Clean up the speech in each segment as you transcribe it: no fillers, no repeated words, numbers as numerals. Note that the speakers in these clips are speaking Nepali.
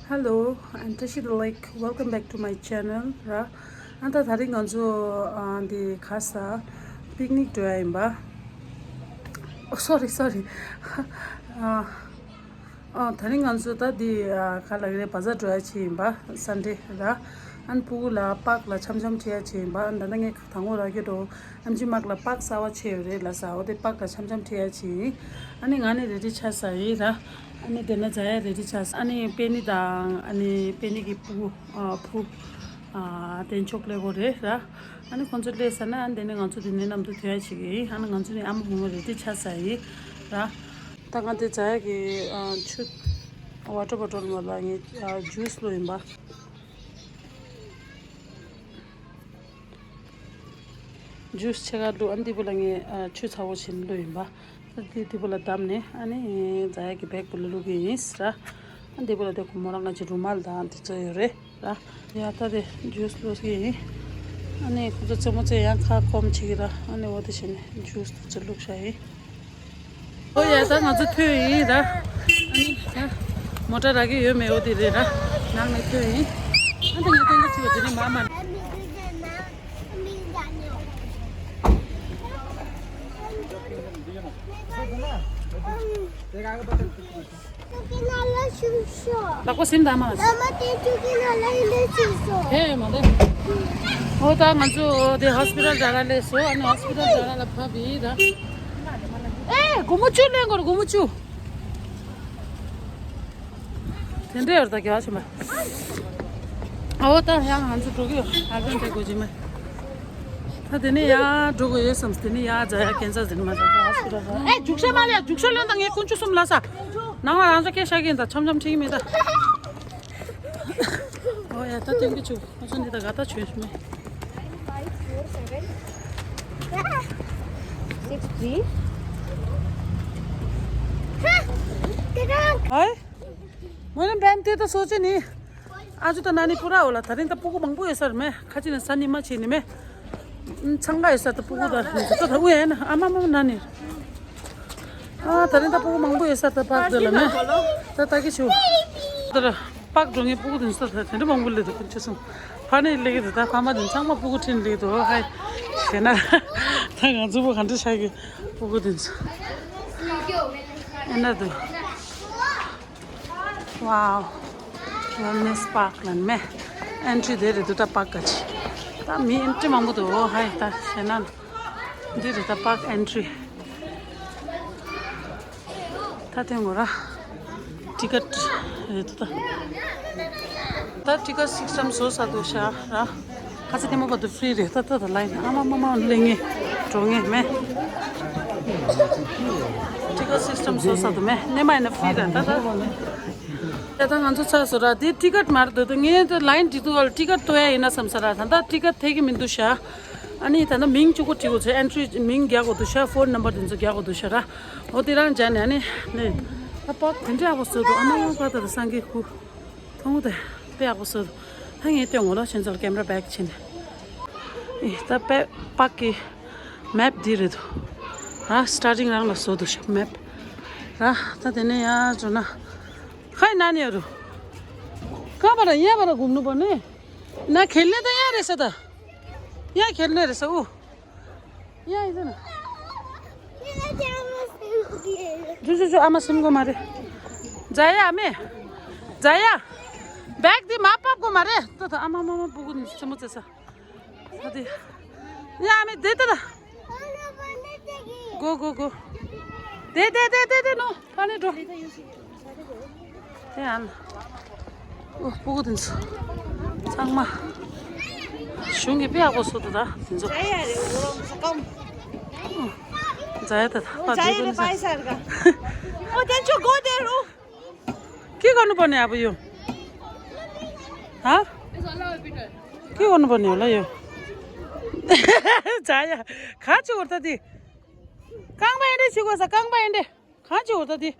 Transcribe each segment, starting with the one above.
Hello, and Tashi like welcome back to my channel. Ra, anta dharing anjo the khasa picnic to aimba. Oh, sorry. uh, dharing anjo ta di khalagre bazaar to achimba Sunday ra. An pula park la chamcham thia chimba and nange thango ra ge do amji mak la park sawa chevre la sawa de park la chamcham thia chi ani ngani ready cha sai ra ani dena jaya ready cha ani penny da ani penny ki pu ten chokle go re ra ani konjo le sana an dena nganchu din nam tu thia chi gi an nganchu ni am hu ready cha sai ra ta ngante jaya ki chu water bottle ma la ngi juice lo imba juice chega do andi bulange chu chawo chin lo imba di bula damne ani jaya ki bag bulu gi isra andi bula de kumorang na rumal da anti choyore ra ya ta de juice lo gi ani kujo chamoche ya kha kom chigira ani wodi shin juice to look shai o ya ta na ju thui ra ani motor agi yo me odi re ra nang me thui andi ngi chi wodi mama Tako sinda mas. Hey, mother. Oh, ta nganju the hospital jara le so and hospital jara la phabi da. Eh, gumuchu le ngor gumuchu. Tende orda kya chima. Oh, ta yang hanju togyo. Agan te gojima. Ta dene ya dogo ye samstene ya jaya cancer din ma hospital. Eh, juksha malya, juksha le ndang ye kunchu sum lasa. 나와 앉아 계셔긴다 점점 튀깁니다. 야, 다 땡기죠. 무슨 데다 갖다 주시면. 63. हाय मैले बिहान त्यो त सोचे नि आज त नानी पुरा होला त त पुगु मंगबु यसर मे खाजिन सनीमा छिनि मे छंगा यसर त पुगु द त त उए हैन आमा नानी तरी त पुगु मंगबु यसर त पाक देला मे त ताकि छु तर पाक ढोंगे पुगु दिन त त मंगबुले त कुछ सम फाने लेगे त फामा दिन छंगमा पुगु थिन ले त हाय सेना त गजुबु खन्ते साइके पुगु दिन एना त wow wellness park lan me entry there duta park achi ta mi entry mangu to hai ta senan there ta park entry ta tengora ticket ta ticket system so sa do sha ra kase temo ba free re ta line ama mama lenge tonge me ticket system so sa do me ne mai na free ra ta यता गन्छ छसरा दि टिकट मार दे त नगे त लाइन दितुल टिकट तो हैन समसरा त टिकट थेकि मिन्दुशा अनि त न मिङ चुको टिको छ एन्ट्री मिङ ग्याको दुशा फोन नम्बर दिन्छ ग्याको दुशरा होतिरा जाने अनि ने पक थिन्टे अवस्था त अन पता त सांगे खु थौ त पे अवस्था हङे त्यो होला सेन्सर क्यामेरा ब्याक छिन ए त पे पाकी म्याप दिरे त हा स्टार्टिङ राङ सोदु म्याप र त देने या जुना खै नानीहरु कहाँबाट यहाँबाट घुम्नु पर्ने न खेल्ने त यहाँ रहेछ त यहाँ खेल्ने रहेछ उ यहाँ आइज न जुजु आमा सिमको मारे जाया आमे जाया ब्याग दि मापाको मारे त आमा मामा पुगु समुचे छ साथी यहाँ आमे दे त गो दे नो पानी दो Yan. Pugu dinso. Sangma. Shungi pe ako soto da. Dinso. Jaya re orom sakam. Jaya ta. Jaya re paisa ga. Oh, then you go there. Oh. के गर्नु पर्ने अब यो? ह? के गर्नु पर्ने होला यो? Jaya. खाछु उर्ता दि. काङबा एन्डे छिगो छ काङबा एन्डे. खाछु उर्ता दि.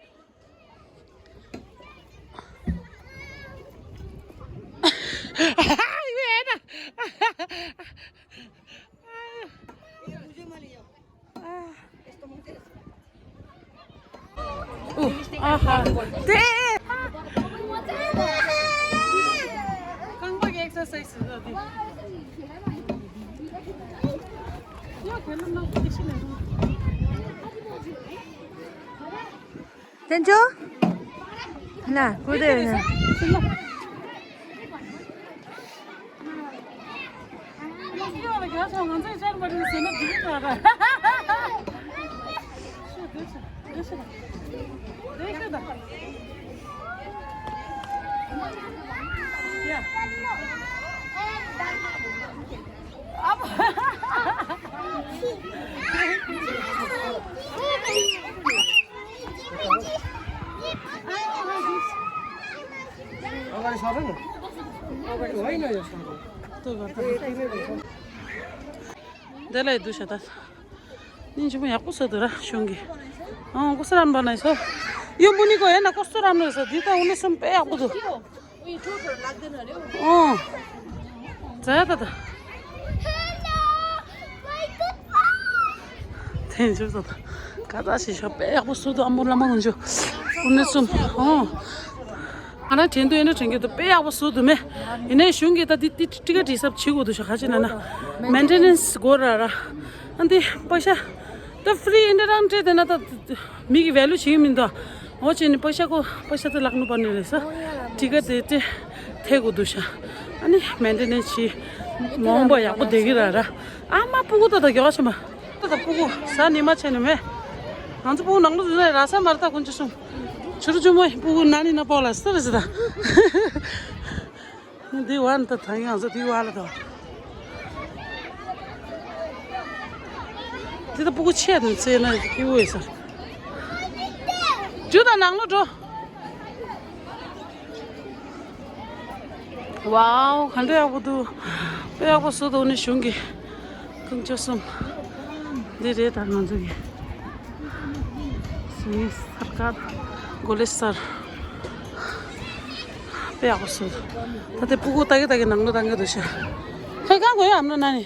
아하. 네. 강박 엑서사이즈 어디? 된죠? 하나, 고대는. 내가 해두셔다. 니 지금 약국 써더라 숑기. 꽃사람 반에서 이거 뭐니까 애나 꽃사람에서 니가 오늘 좀 빼야거든. 자야다다. 대주서다. 가다시 셔 빼야고 써도 안 몰라만 줘. 오늘 좀 하나 전도에는 챙겨도 빼야고 써도매 이내 숑기다 티가 디삽 치고도 하지나나 메인테넌스 고라라 근데 पैसा त फ्री इन्टरनेट चाहिँ देना त मिगी भ्यालु छिमिन्दा हो चाहिँ पैसा त लाग्नु पर्ने रहेछ टिकट चाहिँ थेगो दुसा अनि मेन्टेनेन्स छि महँगो याको देखिरहरा आमा पुगु त गछमा त पुगु सा निमा छैन मे हुन्छ पुगु नंगलो जुनै रासा मार्ता कुन चाहिँ सुरु जुमै पुगु नानी नपाउला जस्तो रहेछ त दिवान त थाहा हुन्छ दिवाला त这都不够钱的，这那给我一下，就到哪了着？哇哦，看这要不都，不要不手头那兄弟，更叫什么？这他们这个，所以सरकार गोले सर पे आको सर ताते पुगो तागे नंगलो तांगे दोशा खै कहाँ गयो हाम्रो नानी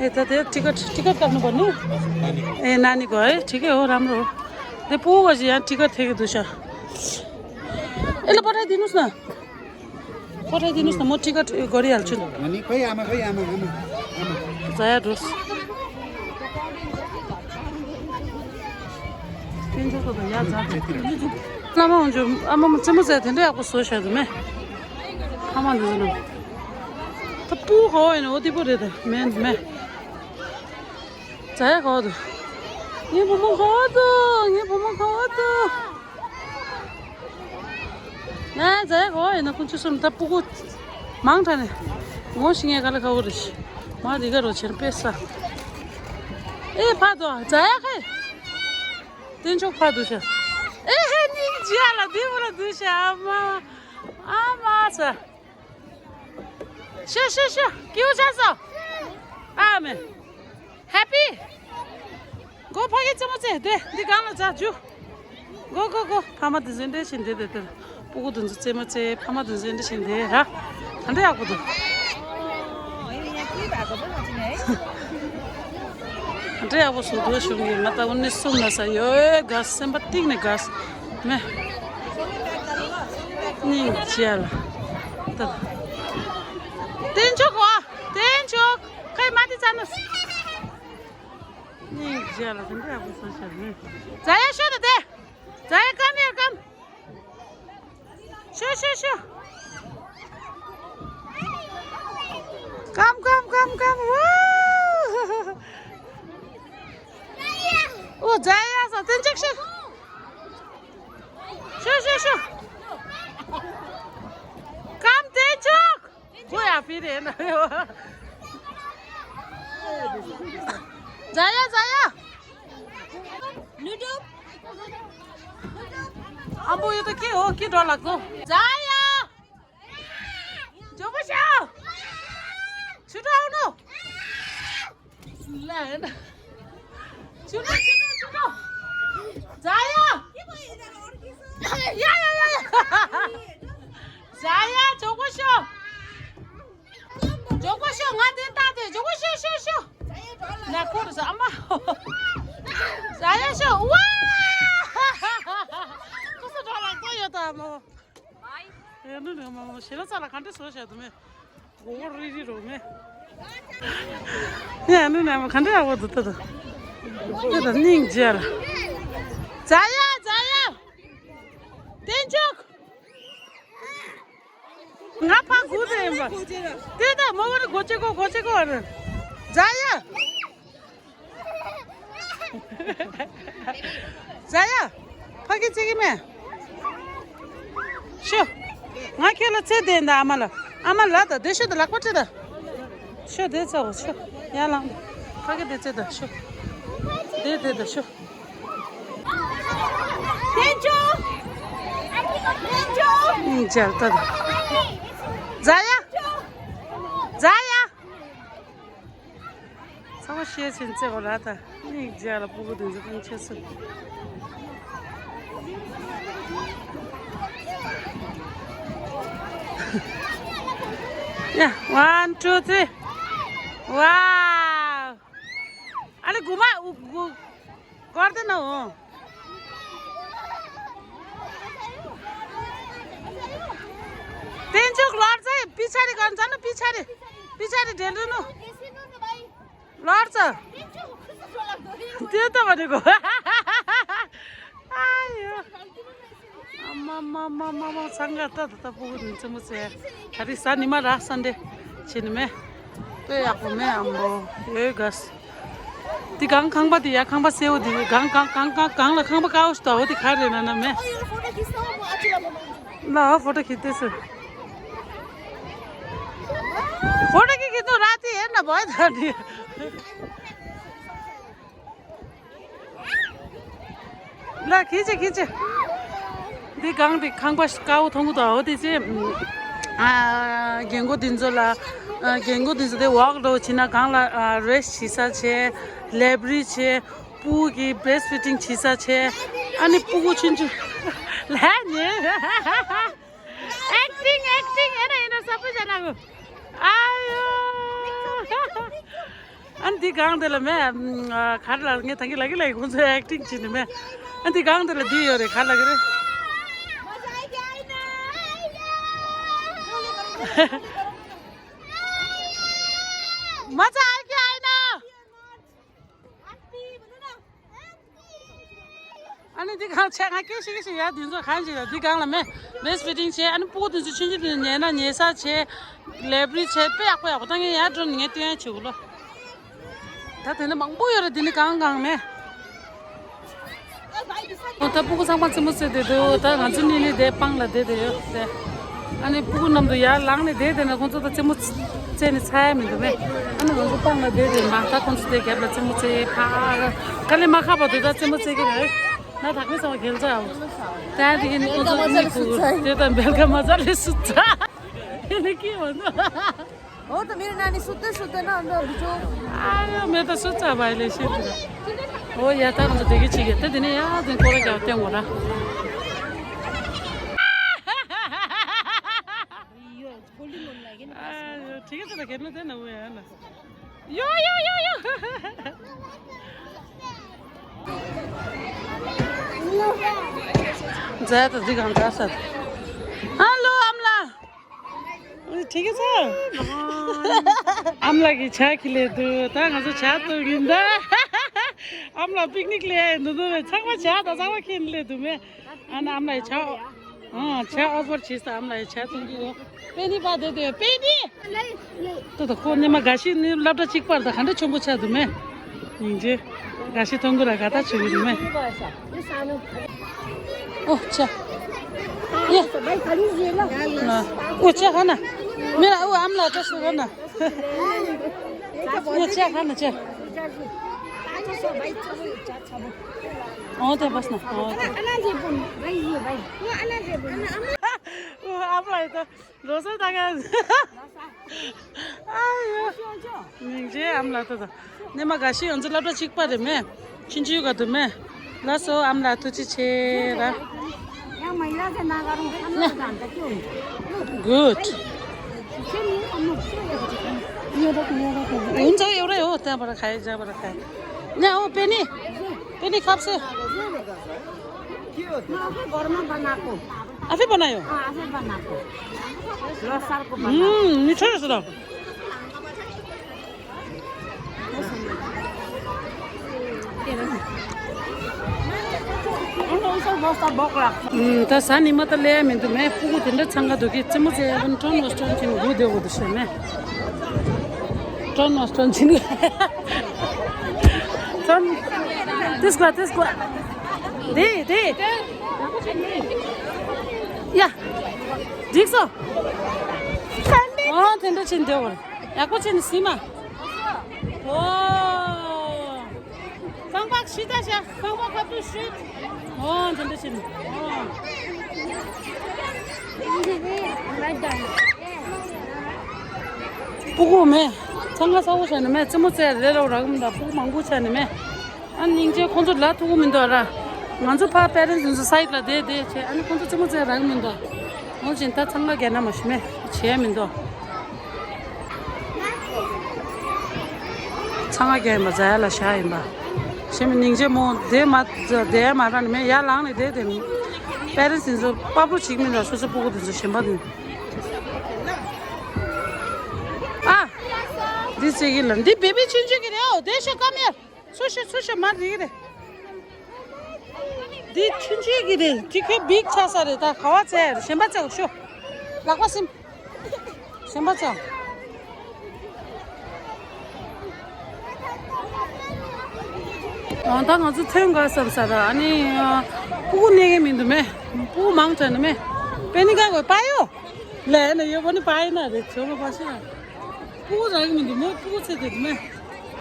यता त्यो टिकट काट्नुपर्ने ए नानीको है ठिकै हो राम्रो हो त्यो पुगेपछि यहाँ टिकट थियो दुसा यसलाई पठाइदिनुहोस् न म टिकट गरिहाल्छु जया ढोस लामा हुन्छ आमा चाहिँ जाएको थिएँ आएको सोसाइटीमा आमा दिनु त पुगो होइन 어디 보래다 맨 자야 가도 얘 보면 가도 나 자야 가 나 kunci 좀 다 보고 망타네 뭐싱에 갈라 가고르시 마디가 로체는 뺐어 에 봐도 자야 가 된쪽 봐도셔 에헤 닌지야라 디브라 두셔 아마 자 쉬 끼우자서 아멘 Happy? Go 파게 좀 어째? 네, 네가 하나 자주. Go. 파마드 젠데 신데 데들. 보고 든지 째마째 파마드 젠데 신데. 하. 안돼 하고도. 안돼 하고 소도 슝이 마타 온네 숨나서 요 가스 셈바틱네 가스. 네. 니 지알. 땡쪽 와. 땡쪽. kai mati janus. Ni jala kan dia apa sosial ni. Saya show deh. Saya come here come. Show. Come. Wow. Oh Jaya sa tenjek show. Show. Come tenjek. Gue apirin. Jaya. Nudup. Ambo itu ki dolak tuh. Jaya. Coba siapa? Sudah uno. Lain. Sudah. Jaya. Ya. Jaya, coba siapa? Coba siapa ngatain tadi? Coba siapa? Nak kurus ama. Saya siapa? Wah. 뭐. 얘는 뭐 싫어 살아 간데 소셔도 매. 오리리로 매. 얘는 뭐 간데 하고 듣다. 얘도 닝지야. 자야. 땡쪽. 나파 고제 뭐. 대다 뭐를 고치고. 자야. 자야. 파기 찍이매. 쇼. 나케라 쳬된다 아말라다 대셔도 라코트다. 쇼 대자고 쇼. 야랑. 파기 대체다 쇼. 대대다 쇼. 땡초. 잘다. 자야. 상어시에 진짜 올라다. 이 자라 보고 된지 괜찮았어. 야, 1, 2, 3. 와우. 아니 구마 गर्दैन हो टेन्चोक लड्छ है पछाडि गर्छ न पछाडि ढेल्नु लड्छ त्यो त भनेको आयो अम्मा सँगै त पुग्नुहुन्छ म चाहिँ hari sani mah rasande chinme pe akume ambo ye gas di gang ba di ya ba seu di gang la ba kaos to di khare na me la photo khite su photo ki khito rati herna bhayo thani la khiche di gang ba kao thongu to ho di che gengo dinzo de walk do china gang la rest chisa che labri che pu gi breastfeeding chisa che ani pugu chinju la ne acting ena sabai jana ko ayo anti gang de la me khadla nge thangi lagi kunjo acting chine me anti gang de la di ore khala gre मजा आयो कि आएन अनि ती गाउँ छ्याङा के या दिन्छ खान्छ ती गाउँला मे बेस फिटिङ छे अनि पु दिन्छ छिन्छ नेना नेसा छे लेब्री छे पे आको तंगे या ड्रोन ने त्यो छु ल त तेन मंगबो यो दिने गाउँ मे त पुको सांग पाछ मुसे दे दो त गान्छ निले दे पाङला दे यो दे अनि पुको नम्दो या लाङले दे देन कोन्छ त चमु चेनी छाया मिल्दो मे अनि कोन्छ पाङला दे माथा कोन्छ दे गेबला चमु चे फा कले माखा बदे त चमु चे के है न थाक्ने सँग खेल्छ अब त्यहाँदेखि त्यो त बेलुका मजाले सुत्छ यसले के भन्नु हो त मेरो नानी सुत्दैन अन्त भिजो आयो मेरो त सुत्छ भाइले सुत्छ हो या त हुन्छ देखि छिगे त दिने या दिन कोले गाउ त्यहाँ होला ठिकै छ त खेल्नु थिएन उ हेर्न यो जा त दिगाउनु छ सर हेलो आमला ठिकै छ आमला कि छा खिले दु त गाछ छा त गिन्दा आमला पिकनिक ले दु छमा छा त जावा खिनले दुमे अनि आमला छा छा ओभर छिस आमला छा तुंगी हो पेनी बादे दे पेनी त कोनेमा गासी नि लपटा चिक पर्दा खान्दै छुम्बु छ दुमे हिजे गासी तंगुरा गाता छु दुमे ओ छा ये भाइ खाली जेला ओ छा खाना मेरा ओ आमला जस्तो गर्न यो छा खाना छा त्यहाँ बस्न आफूलाई त लोसै तागा निजे आमला त नेमा घाँसी हुन्छ लपटा चिक परे मे छिन्चु गतो मे लसो आमला तुची छेरा गुड हुन्छ एउटै हो त्यहाँबाट खाए जहाँबाट खाए यहाँ हो पेनी खाप्छ आफै बनायो आफै बनाएको लसारको मिठो रहेछ त त सानी म त ल्याए मिन्टु मैं पुगु थिएन छंगा दुखी चमुच अपन टन वस्टन छिन गुदे गुदे मैं टन वस्टन छिन टन त्यसको दे या ठिक छ 텐데 छिन देऊ याको छिन सीमा ओ 강박 시다샤 강박 카프 슛 텐데 छिन पुगु मे छंगा साउ छैन मे चमुच रेलो रगमदा पुगु मंगु छैन मे अनि निङजे खन्जु ला तुगु मिन्दरा मान्छे पा पेरेन्ट्स जुन साइड ला दे छे अनि खन्जु चमुच रगमदा म चिन्ता छंगा गेना मसमे छे मिन्दो छंगा गे मजा ला शाइमा सेम निङजे म दे मारान मे या लाङ ने दे पेरेन्ट्स जुन पापु छिक मिन्दो सोसो पुगु जुन सेमबा This is England. The baby changing it out. They should come here. Sushi, Madrid. The changing it. Take a big chasser. The hot air. Shembacha, show. Lakasim. Shembacha. On the other thing, I said, Ani, who name in the me? Who mountain me? Penny guy will buy you. Land, you want to buy another. पुगु जागे मिन्दु म पुगु छ दे म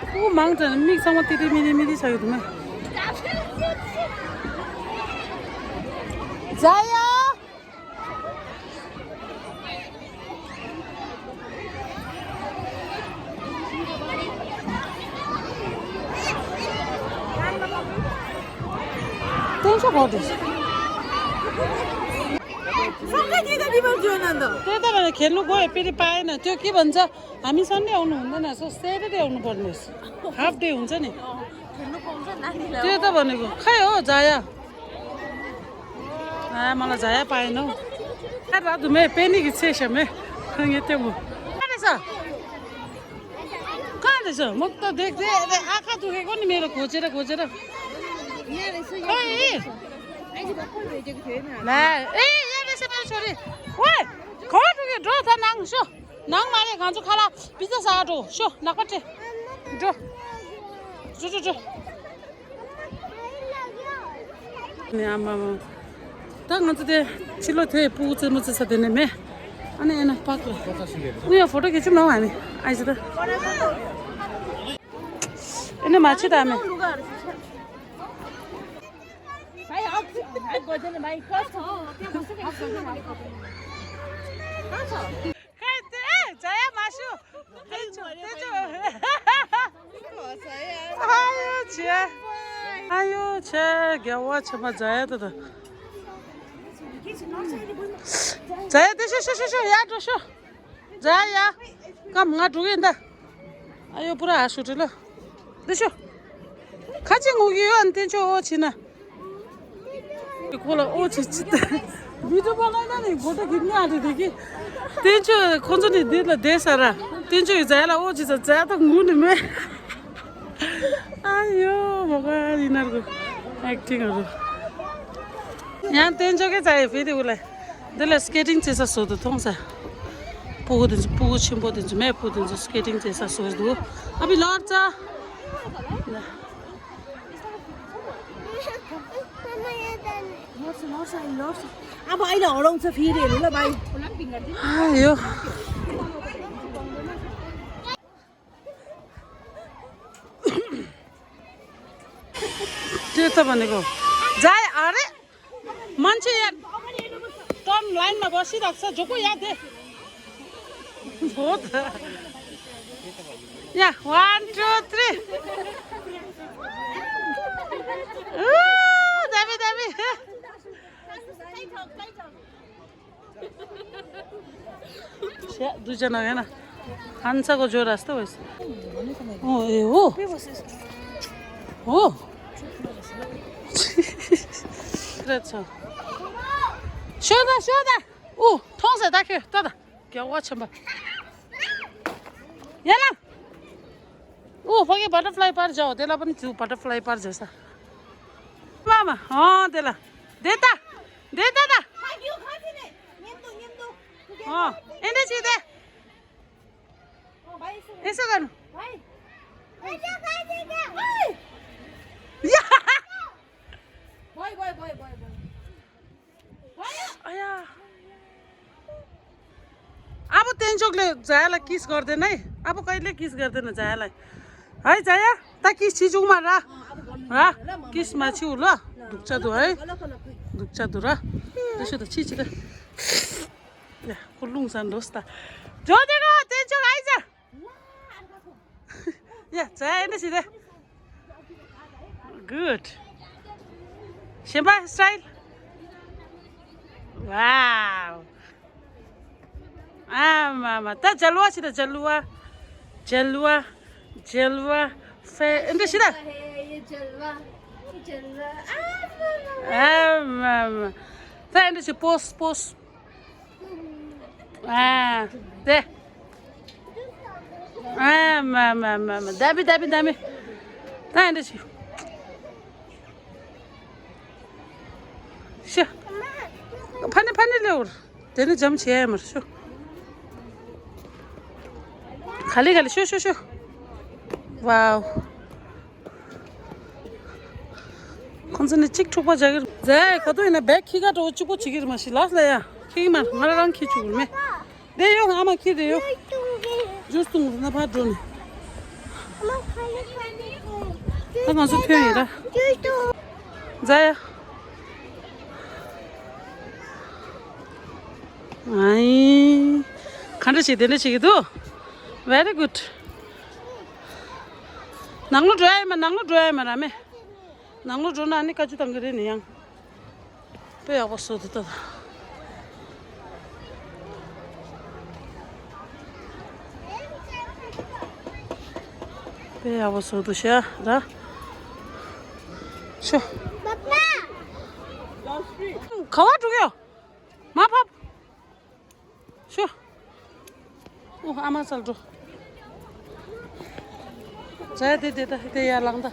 पुगु मांगत मिक सम तिति मिनि छ दे म जाया तेंशो गर्दिस त्यो त भने खेल्नु गयो फेरि पाएन त्यो के भन्छ हामी सन्डे आउनु हुँदैन सो स्याटरडे आउनु पर्ने हाफ डे हुन्छ नि त्यो त भनेको खै हो जाया मलाई जाया पाएन हौ रात में पेनी की छे में खंगे ते मु कहाँ रहेछ म त देख्दै आँखा दुखेको नि मेरो खोजेर छोरी ओए खोट के ड्रो था नाङ सो नाङ मारे खान्छु खाला पिज्जा साटो सो नकटे ड्रो जो नि आमा तंग त छिलो थे पुछ मुछ छ देने मे अनि एना पाक्लो उयो फोटो खिचौँ न हामी आइज त एने माछी त हामी भाइ जया मासु आयो छे ग्यावा छ म जया त जया त्यसो या दोसो जया कम nga दुगिन्दा आयो पुरा हाँस उठ्यो ल त्यसो खाचिङ उगियो अनि त्यसो ओ छिन कोला ओ छिछि भिडियो बनाइदा नि फोटो खिच्न आँटेको थिएँ कि त्यसो खोज्छ नि दिदीलाई देसारा त्यसो हिजोलाई ओ छिछ जा त गुने मे आयो भगवान् यिनीहरूको एक्टिङहरू यहाँ त्यसोकै चाहियो फेरि उसलाई त्यसलाई स्केटिङ चाहिँ सोध्नु थोङ्छ पुगु छिम्पो दिन्छु मे पुगिदिन्छु स्केटिङ चाहिँ सोच्दु अब लड्छ अब अहिले हराउँछ फेरि हेर्नु ल भाइ यो त्यो त भनेको जाए अरे मान्छे यहाँ टर्न लाइनमा बसिरहेको छ जोको यहाँ दे हो त यहाँ 1 2 3 दामी दुईजना होइन खान्छको जोर जस्तो भएछ ए हो 쉬어다. 오, 통세 다 켜. 따다. 겨워 참 봐. याला ओ फगे बटरफ्लाई पार जाओ देला पनि त्यो बटरफ्लाई पार जैसा मामा देला देता दा एने छिदे यसो गर्नु आया अब तेन्चोकले जायालाई किस गर्दैन है अब कहिले किस गर्दैन जायालाई है जाया त किस छिजुमा र किसमा छिउ ल दुख्छ दु है दुख्छ दु र त्यसो त छिछि त कुलुङ सन्दोस् त जोदेको तेन्चोक आइज या जाया ने सिधे गुड शेम्बा style wow mama ta jalwa sida jalwa fe inde sida mama ta inde si pos de mama dabi ta inde si sho pani leur deni jam chemar sho खाली show wow 컨선에 찍 초바 자기 자 가도 이나 백 키가 더 찍고 지기를 마시 라스야 키만 말랑 키 죽을매 내용 아마 키래요 주스 무슨 바드론 엄마 가서 표현이라 자야 아이 간다시 되네 지기도 very good nanglo dry ma rame nanglo drona ani kaju tangre ni yang pe awaso dita pe awaso do sha ra sho papa khawa dugyo ma pap sho oh ama saldo 자, 됐다. 야 랑다.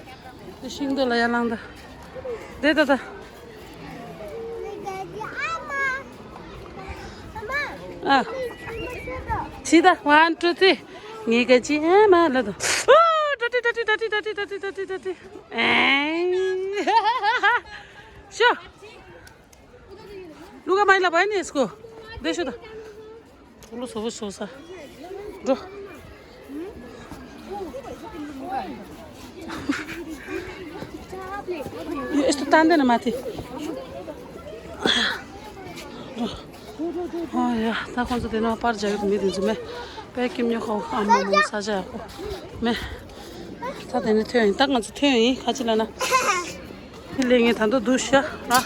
싱도라 야 랑다. 됐다. 아. 시다. 1 2 3. 니가 지마라도. 오, 다티. 에이. 쇼. 누가 많이 라봐니 इसको. देखो ता. बोलो सब सोसा. रो. यस्तो तान्दैन माथि या ता कौन सा दिन पर जाएगा तो मैं दिन में पैकिंग में खाओ आम साजा को मैं ता दिन थे ता कौन सा थे ही खाची लाना लेंगे थांदो दूसरा रा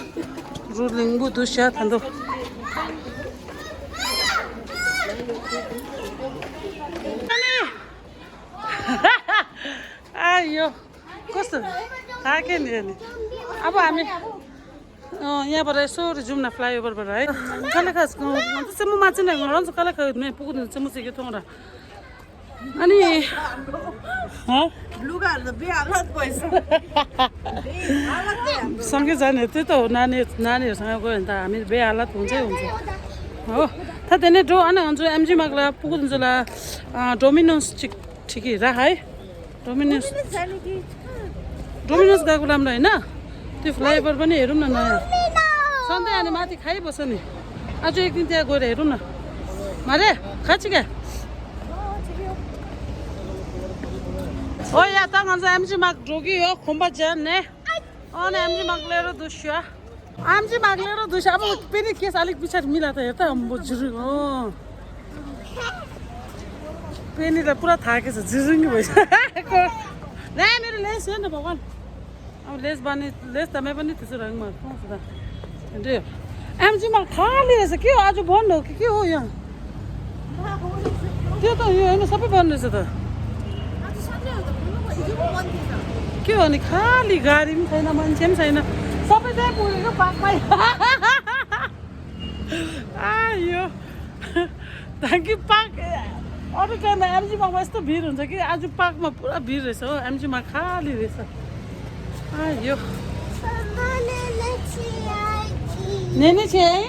रूलिंग दूसरा थांदो आयो कस्तो थाके नि अनि अब हामी यहाँबाट यसो जाउँ न फ्लाइओभरबाट है कहिले खासको चाहिँ म मान्छे नै गर्नु कहिले खायो नै पुग्नु चाहिँ म सिके थों र अनि लुगाहरु त बेहालत भइसक्यो सँगै जाने त्यही त हो नानीहरुसँग गयो भने त हामी बेहालत हुन्छै हुन्छ हो था देने दो अनि हुन्छ एमजी मागला पुग्नुला डोमिनोस ठिकै रा है डोमिनोस गएको राम्रो हैन त्यो फ्लाइओभर पनि हेरौँ न नयाँ सधैँ अनि माथि खाइबस्छ नि आज एक दिन त्यहाँ गएर हेरौँ न मारे खाछि क्या ओ या त गन्छ एमजी माग जोगी हो खोम्बा जान ने अनि एमजी माग लिएर दुस्या एमजी माग लिएर दुस्या अब फेरि केस अलिक पछाडि मिला त हेर त बुझ्रु हो पेनी त पुरा थाकेछ झिरुङ्गी भइसक्यो ला मेरो लेस हो नि भगवान अब लेस तपाईँ पनि त्यसो रङमा पाउँछ त त्यो एमजी माग खाली रहेछ के हो आज बन्द हो कि के हो यहाँ त्यो त यो होइन सबै बन्द रहेछ त के हो नि खाली गाडी पनि छैन मान्छे पनि छैन सबै त्यहाँ पुगेको पाकमै यो ताकि पार्क अरू टाइममा एमजीमा यस्तो भिड हुन्छ कि आज पार्कमा पुरा भिड रहेछ हो एमजीमा खाली रहेछ यो नेनी छ है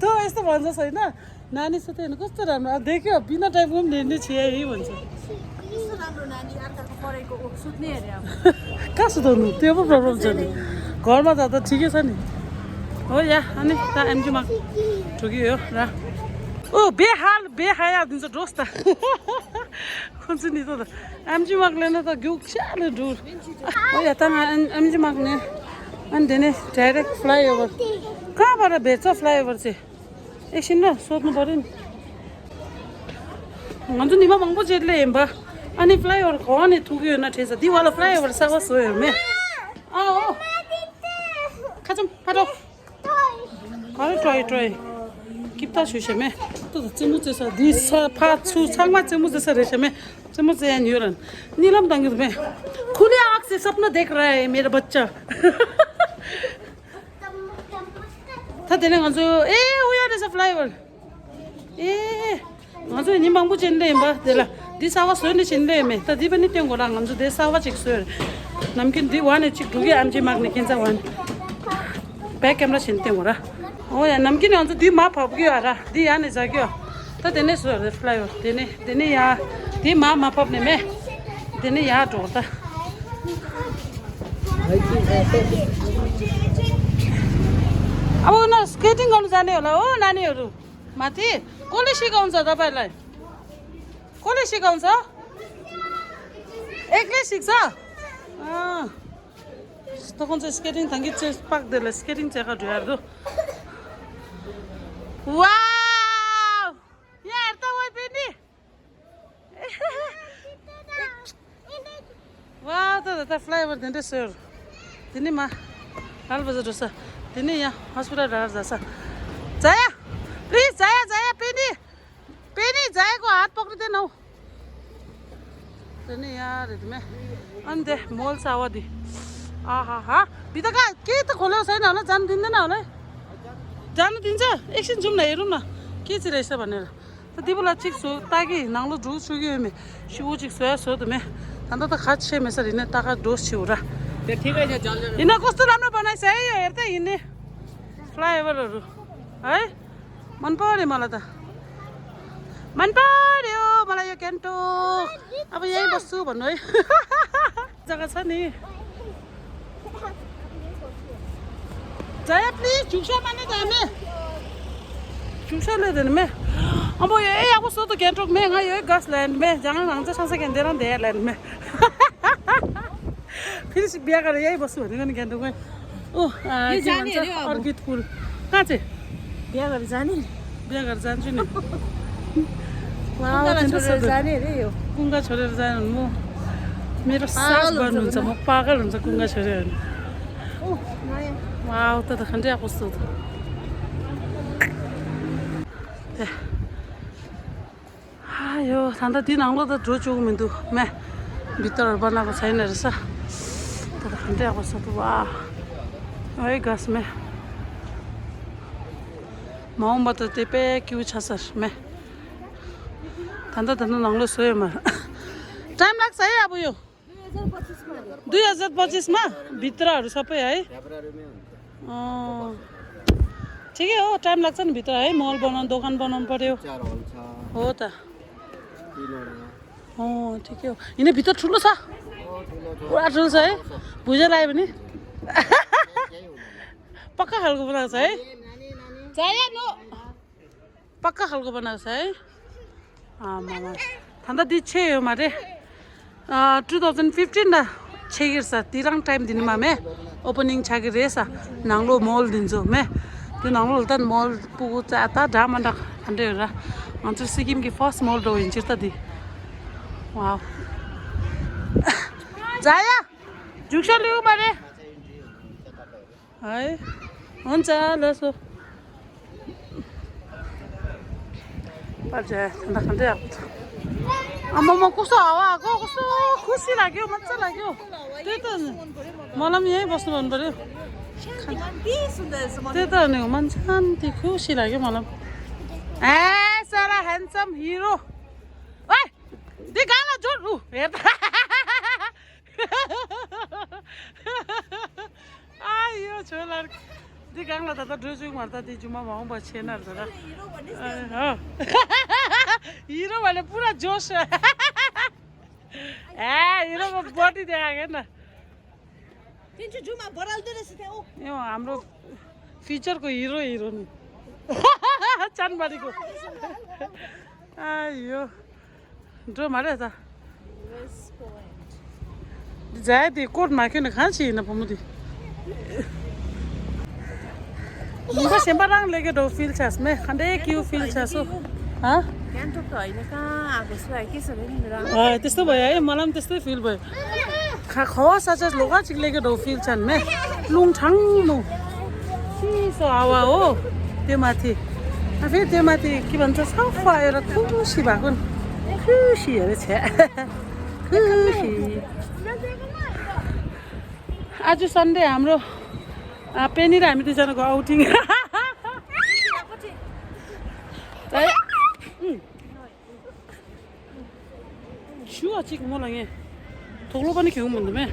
तँ यस्तो भन्छस् होइन नानी सुत्यो भने कस्तो राम्रो देख्यो बिना टाइपको पनि नेनी छ है भन्छ कहाँ सुताउनु त्यो पो प्रब्लम छ नि घरमा जाँदा ठिकै छ नि हो या अनि त एमजीमा ठुकियो र ओ बेहाया दिन्छ डोस त कुन चाहिँ नि त एमजीमागले न त घिउ सानो डुर हो या त एमजीमाग्ने अनि धेरै डाइरेक्ट फ्लाइओभर कहाँबाट भेट्छ फ्लाइओभर चाहिँ एकछिन ल सोध्नु पऱ्यो नि हुन्छ नि मंगपो जेटले हेम्बा अनि फ्लाइओभर कौन थुक्यो न ठेसा दी वाला फ्लाइओभर सावा सोयो में आओ खाचम फाटो अरे ट्राई किप्ता छुसे में तो चमु जैसा दिस फाट छु छांगमा चमु जैसा रेशे में चमु से न्यूरन नीलम दंग में खुले आँख से सपना देख रहा है मेरा बच्चा था देने गंजो ए उया जैसा फ्लाइओभर ए गंजो नि मंगपो जेनले हेम्बा देला दी सावा सोयो नि छिनले में त दी पनि त्यङ गोला गंजो दे सावा चिक सोयो नमकिन दी वान चिक दुगे आमजी माग्ने किन्छ वान बैक कैमरा छिनते होला हो या नमकिन गंजो दी मा फप्क्यो हरा दी याने जाग्यो त देने सोयो फ्लाइओभर देने या दी मा फप्ने में देने या ढोता अब उनीहरू स्केटिङ गर्नु जाने होला हो नानीहरू माथि कसले सिकाउँछ तपाईलाई कसले सिकाउँछ एक्लै सिक्छ तখন चाहिँ स्केटिङ थङ्गी चाहिँ पाक्दैन स्केटिङ चाहिँ ढुयार्दो वाउ यहाँ हेर त वाइ पेनी वाउ त फ्लाइओभर दिँदै सोर दिने मा लाल बजार छ दिने यहाँ हस्पिटल ढाड जाछ जाया प्लिज जाया पेनी जाएको हात पक्रिँदैन हौ दिने यार हेर्मे अनि दे मोल छ अवधि आहा भित्र कहाँ केही त खोलेको छैन होला जानु दिँदैन होला जानु दिन्छ एकछिन जाउँ न हेरौँ न के चाहिँ रहेछ भनेर त दिबोला चिक छु ताकि नाङ्लो ढु सुग्यो मे शिव चिक सोया सो त मे अन्त त खास छे मेसर हिँड्ने ताका डोस छिउरा हिँड्न कस्तो राम्रो बनाइछ है यो हेर त हिँड्ने फ्लाइओभरहरू है मन पर्यो मलाई त मन पर्यो मलाई यो गान्तोक अब यहीँ बस्छु भन्नु है जग्गा छ नि जाया प्लिज झुक्सा माने जामे झुक्सा ले देने में अब ये आपको सो तो गान्तोक में है ये गस लैंड में जहाँ जहाँ से सांसे कहते हैं देर लैंड में फिर से बिया कर यही बस हो रही है गान्तोक में ओह अर्किड फुल कहाँ से बिहा गरेर जाने बिया कर जान्छु नि जाने रे यो कुङ्गा छोडेर जानु म मेरो सास गर्नुहुन्छ म पागल हुन्छ कुङ्गा छोडेर वाउ त खण्डे कस्तो त यो थाहा दिन आउँलो त ड्रोचो मिन्दु म्या भित्रहरू बनाएको छैन रहेछ तर खण्डे कस्तो त वा है घाँस म्या माउबाट त्यही पे क्यु छ सर म्या थाहा नङ्लो सोयोमा टाइम लाग्छ है अब यो 2025 मा भित्रहरू सबै है ठिकै हो टाइम लाग्छ नि भित्र है मल बनाउनु दोकान बनाउनु पर्यो हो त ठिकै हो यिनी भित्र ठुलो छ पुरा ठुलो छ है भुजा लाग्यो भने पक्का खालको बनाएको छ है जाया नो पक्का खालको बनाएको छ है आमामा थाहा दिच्छे यो मारे 2015 दा छेगिर्छ तिराङ टाइम दिनुमा मे ओपनिङ छागी रेसा नाङ्लो मल दिन्छु मे त्यो नाङ्लो त मल पुगु चाता ढामन्डा खण्डे र अन्त सिक्किम कि फर्स्ट मल रो हिँड्छ त दि वाउ जाया झुक्सा लिऊ मारे है हुन्छ ल सो पर्छ ठन्डा खण्डे आएको आम्मामा कस्तो हावा आएको कस्तो खुसी लाग्यो मजा लाग्यो त्यही त मलाई पनि यहीँ बस्नु भन्नु पऱ्यो शान्ति सुन्दर छ म त्यही त नि मन शान्ति खुसी लाग्यो मलाई ए सारा ह्यान्डसम हिरो ओइ दे गाना जोड उ हेर आयो छोला दे गाना त ड्रेसिङ मार्दा दे जुमा भाउ बछेन र हिरो भन्ने हो हिरो भने पुरा जोस ए हिरोको बडी देखाएको न तिन चाहिँ जुमा बराल्दै रहेछ त्यहाँ ओ यो हाम्रो फिचरको हिरो हिरोनी चानबारीको आयो ड्रो मारे त जाए दे कोट मार्के न खांसी न पमुदी मुझे सेम्बा रंग लेके दो फील छास में खंडे क्यों फील छासो हाँ गान्तोक त होइन कहाँ आएको छु के छ नि रङ त्यस्तो भयो है मलाई पनि त्यस्तै फिल भयो खवास आज लोगा चिक लेके दो फील छन् में लुङ ठाङ्नु चिसो हावा हो त्यो माथि फेरि त्यो माथि के भन्छ सफा आएर खुसी भएको नि खुसी अरे छ्या खुसी आज सन्डे हाम्रो पेनी र हामी दुईजनाको आउटिङ छु चिक मलाई यहाँ थोक्लो पनि खेउँ भन्दा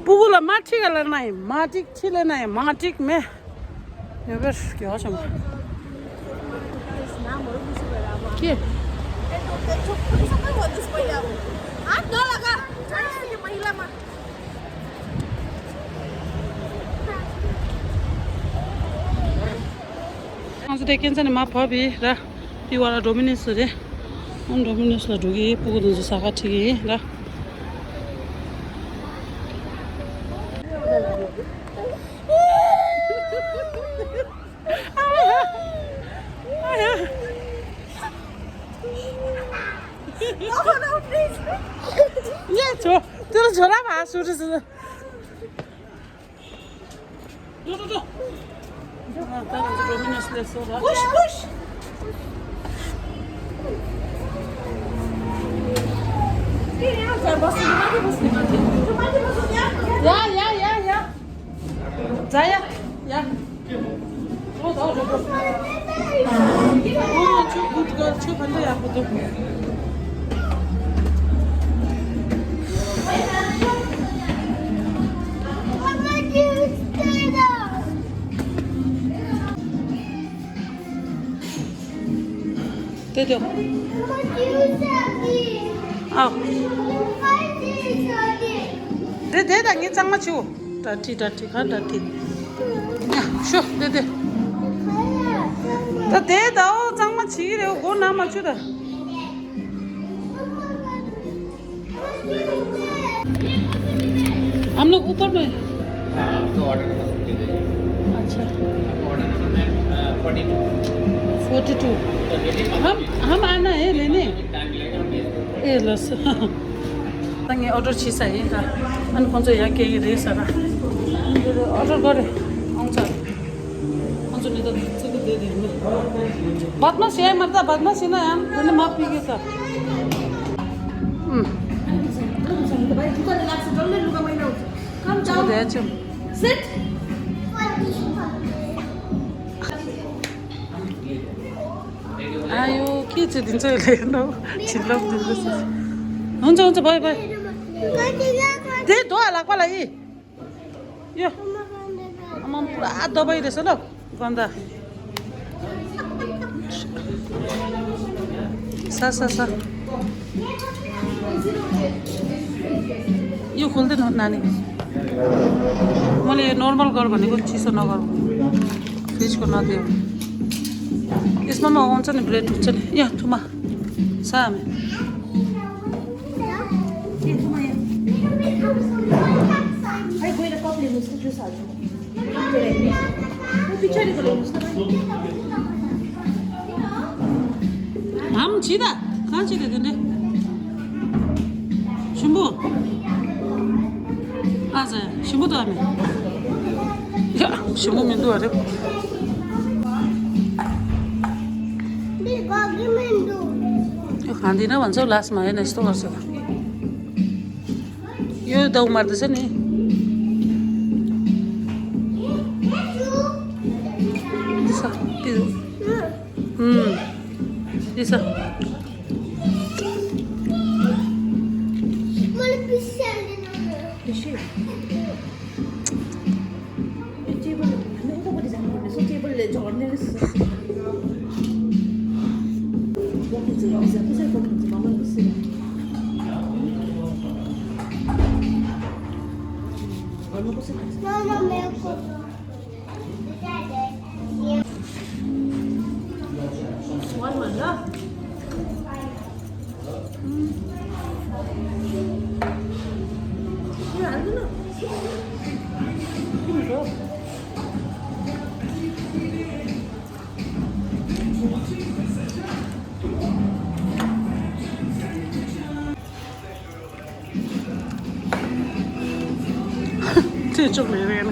पुगुला माठी गला नाइ माटिक छिले नाइ माटिक मे यो बस के हो सम के हात नलगा महिलामा आज देखिन्छ नि मा फबी र तिवाला डोमिनेस रे उन डोमिनेसलाई ढुकी पुगुदो हुन्छ साका ठिकै र Yeah, तेरो छोरा हाँस उठेछ दे दो आओ दे दे दा ये चांग छु डटी डटी खा डटी या शो दे दे त दे दो चांग मा छि रे गो ना मा छु दा हम लोग ऊपर में तो ऑर्डर कर सकते हैं अच्छा ऑर्डर करना है 42 हम आना है लेने टाइम लगेगा हम ए लस तंगे ऑर्डर छी सही था अनि कोन चाहिँ यहाँ केही रहेछ र अर्डर गरे आउँछ आउँछ नि त चाहिँ दे दिनु बदमास यहाँ मर्दा बदमास न याम भने माफ पिगे छ दे छु सिट आयो के चाहिँ दिन्छ यसले हेर्नु छिल्लो दिँदैछ हुन्छ हुन्छ बाई बाई त्यही धो हालको लागि यो आमा पुरा दबाई रहेछ ल गन्दा सा सा सा यो खोल्दैन नानी मैले नर्मल गर भनेको चिसो नगर फ्रिजको नदियो यसमा आउँछ नि ब्लेड हुन्छ नि यहाँ थुमा सामे हम छिदा कहाँ छिदा दिने शिम्बु आज शिम्बु त हामी शिम्बु मिन्दु अरे यो खाँदिनँ भन्छौ लास्टमा होइन यस्तो गर्छ यो दाउ मार्दैछ नि 있어. Mamma mia, 얼마나? 이거 안 되나? 이거. 진짜 좀 매력이네.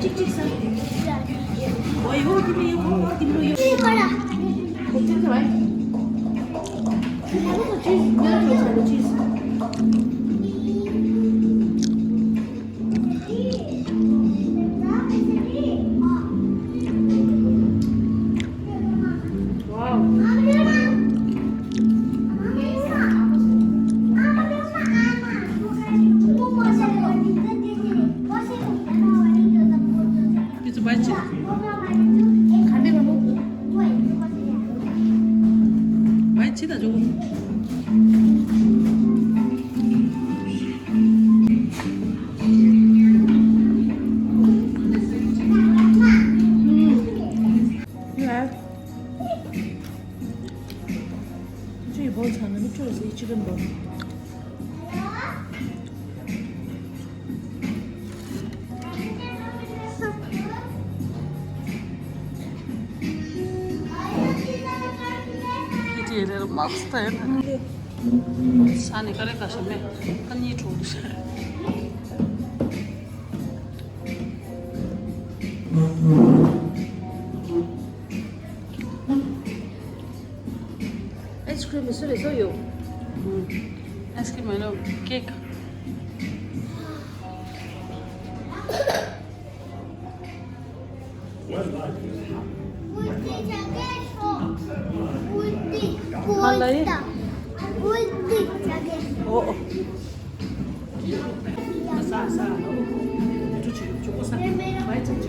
찍찍 사. 이거 김로 이거. 이거라. 어떻게 봐? 이것도 치즈, 면도 잘도 치즈. 이제 맛있지? 맛있지다 저거. 이쪽이 뭘 사는 이쪽에서 이쪽은 뭐? 얘네를 막 스타일. 산에 가래 가시면 한이 좋으시. 아이스크림이 쓰레서요. 아이스크림은 케이크. 말라이? 싸. 좋지. 좋고 싸. 많이 찾지.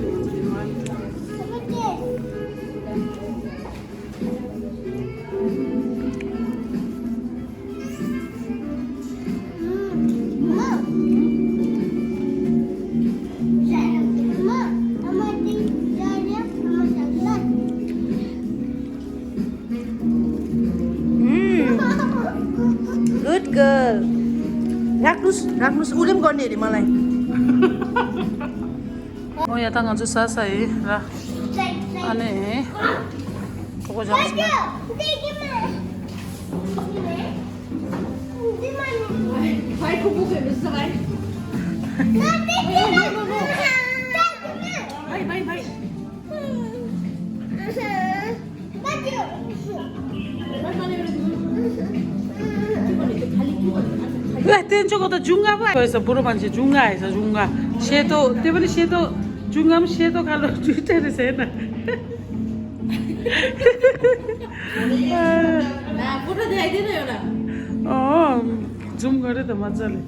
Good girl. राख्नुस् उसले पनि गर्ने अरे मलाई यहाँ त गाउँछु सासाई र अनि को जान्छ भाइको बुक हेर्नुहोस् न भाइ भाइ त्यसको त जुङ्गा पो आएछ बुढो मान्छे जुङ्गा आएछ जुङ्गा सेतो त्यो पनि सेतो जुङ्गा पनि सेतो खालको दुइटै रहेछ हेर्न फोटो देखाइदिनु एउटा जुम गऱ्यो त मजाले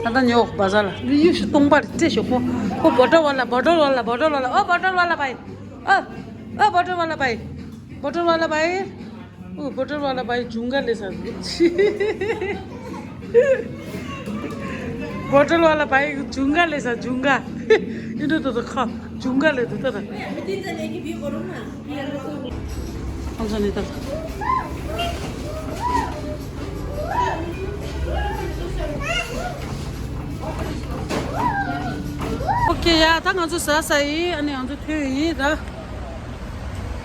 Ada nyok bazala. You should tumbar tisho ko. Ko bottle wala Oh bottle wala bhai. Oh bottle wala bhai. Bottle wala bhai. Oh bottle wala bhai junga le sa. Bottle wala bhai junga le sa junga. You know to kha junga le to ta. Anjani ta. 오케이 야 당근주 사사이 아니 안주 퇴이다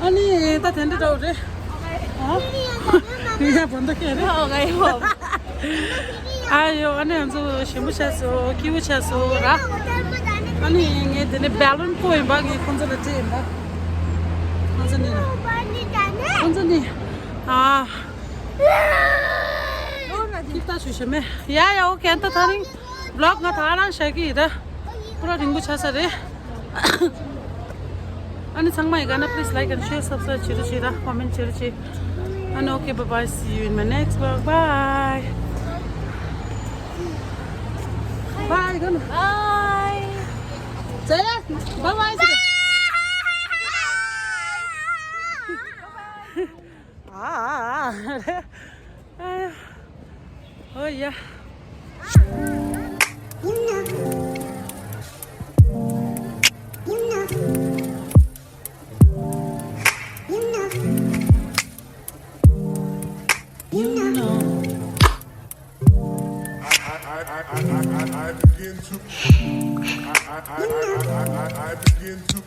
아니 다 된다 오래 어 이제 본다 깨래 어가요 아유 아니 안주 심부셔서 기우셔서라 아니 얘 되네 밸런 포인 봐 이게 컨저를 제 봐. 컨저니 아 kita 조심해 야야 오케이 안타 타링 블록 나 타랑 샤기다 पूरा रिंगु छ सरे अनि सँगमा हेर्न please like and share subscribe छिटो छिटो कमेन्ट छिटो छिटो अनि okay bye bye see you in my next vlog bye bye गर्नु Bye. जय bye bye Oh yeah. I begin to